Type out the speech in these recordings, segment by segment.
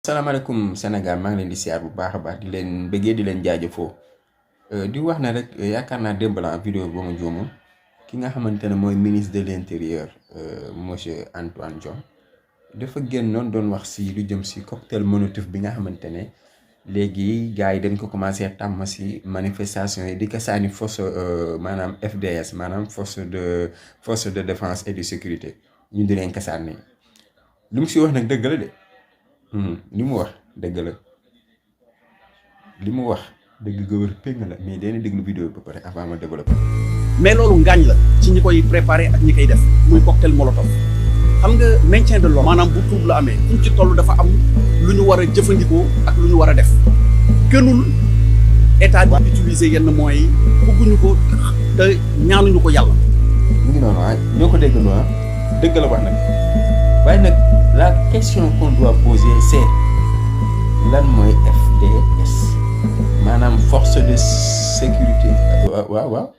salaamaaleykum Sénégal maa ngi leen di siyaar bu baax a baax di leen bëggee di leen jaajëfoo di wax ne rek yaakaar naa démb la vidéo ba ma juumul ki nga xamante ne mooy ministre de l'intérieur monsieur Antoine Diome dafa génnoon doon wax si lu jëm si cocktail molotov bi nga xamante ne léegi gars yi dañ ko commencé tàmm si manifestation yi di ko sànni force maanaam FDS maanaam force de défense et de sécurité ñu di leen ko sànni lu mu si wax nag dëgg la de. li mu wax dëgg la li mu wax dëgg ga wër péng la mais dana déglu vidéo bi ba pare avant ma développé. mais loolu ngaañ la ci ñi koy préparé ak ñi koy def muy cocktail molotov xam nga maintien de l'ordre maanaam bu trouble la amee fuñ ci toll dafa am lu ñu war a jëfandikoo ak lu ñu war a def gënul état di utiliser yenn moyens yi bëgguñu ko te ñaanuñu ko yàlla. mu ngi noonu ñoo ko dégg noonu dëgg la wax nag waaye nag la question qu'on doit poser c'est lan mooy FDS maanaam force de sécurité waaw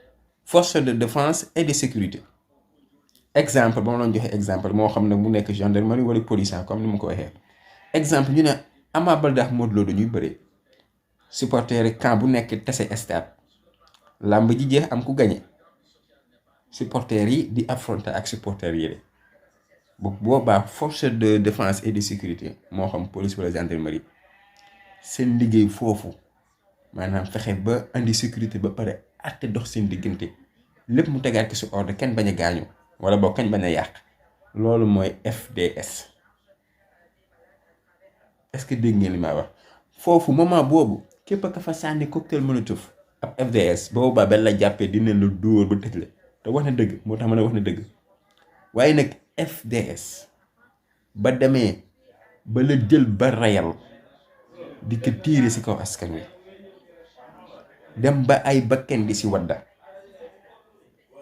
force de défense et de sécurité exemple ba ma doon joxe exemple moo xam ne mu nekk gendarmerie wala police comme ni ma ko waxee exemple ñu ne Ama Baldé ak Modou Lô dañuy bëre supporter camp bu nekk tase stade làmb ji jeex am ku gagné supporter yi di affronter ak supporter yi bu boobaa force de défense et de sécurité moo xam police wala gendarmerie seen liggéey foofu maanaam fexe ba indi sécurité ba pare àtte dox seen diggante lépp mu tegaat ko si ordre kenn bañ a gaañu wala boog kenn bañ a yàq loolu mooy FDS est-ce que dégg ngeen li ma wax foofu moment boobu képp ka fa sànni cocktail molotov ab FDS boobaa benn la jàppee dina la dóor ba tëj la te wax na dëgg moo tax ma ne wax na dëgg waaye nag FDS ba demee ba la jël ba rayal di ko tiire ci kaw askan wi dem ba ay bakken di ci wadda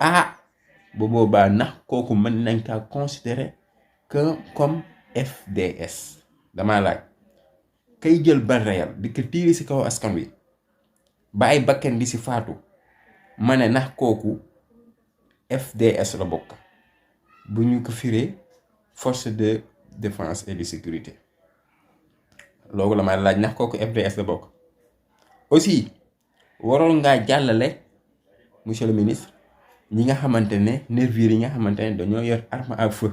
ba boobaa ndax kooku mën nañ kaa considérer que comme FDS damaa laaj kay jël ba rayal di ko tiire ci kaw askan wi ba ay bakken di ci faatu ma ne ndax kooku FDS la bokk bu ñu ko firee force de défense et de sécurité loolu la may laaj ndax kooku FDS la bokk aussi waroon ngaa jàllale monsieur le ministre ñi nga xamante ne nervis yi nga xamante ne dañoo yor arme à feu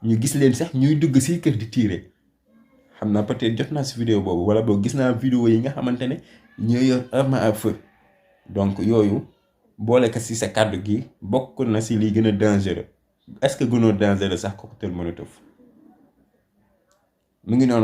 ñu gis leen sax ñuy dugg ci kër di tirer xam naa peut-être jot naa ci vidéo boobu wala boobu gis naa vidéo yi nga xamante ne ñoo yor arme à feu donc yooyu boole ko ci sa kàddu gi bokk na ci li gën a dangereux. Est-ce que gënoo dangereux sax cocktail molotov mu ngi noonu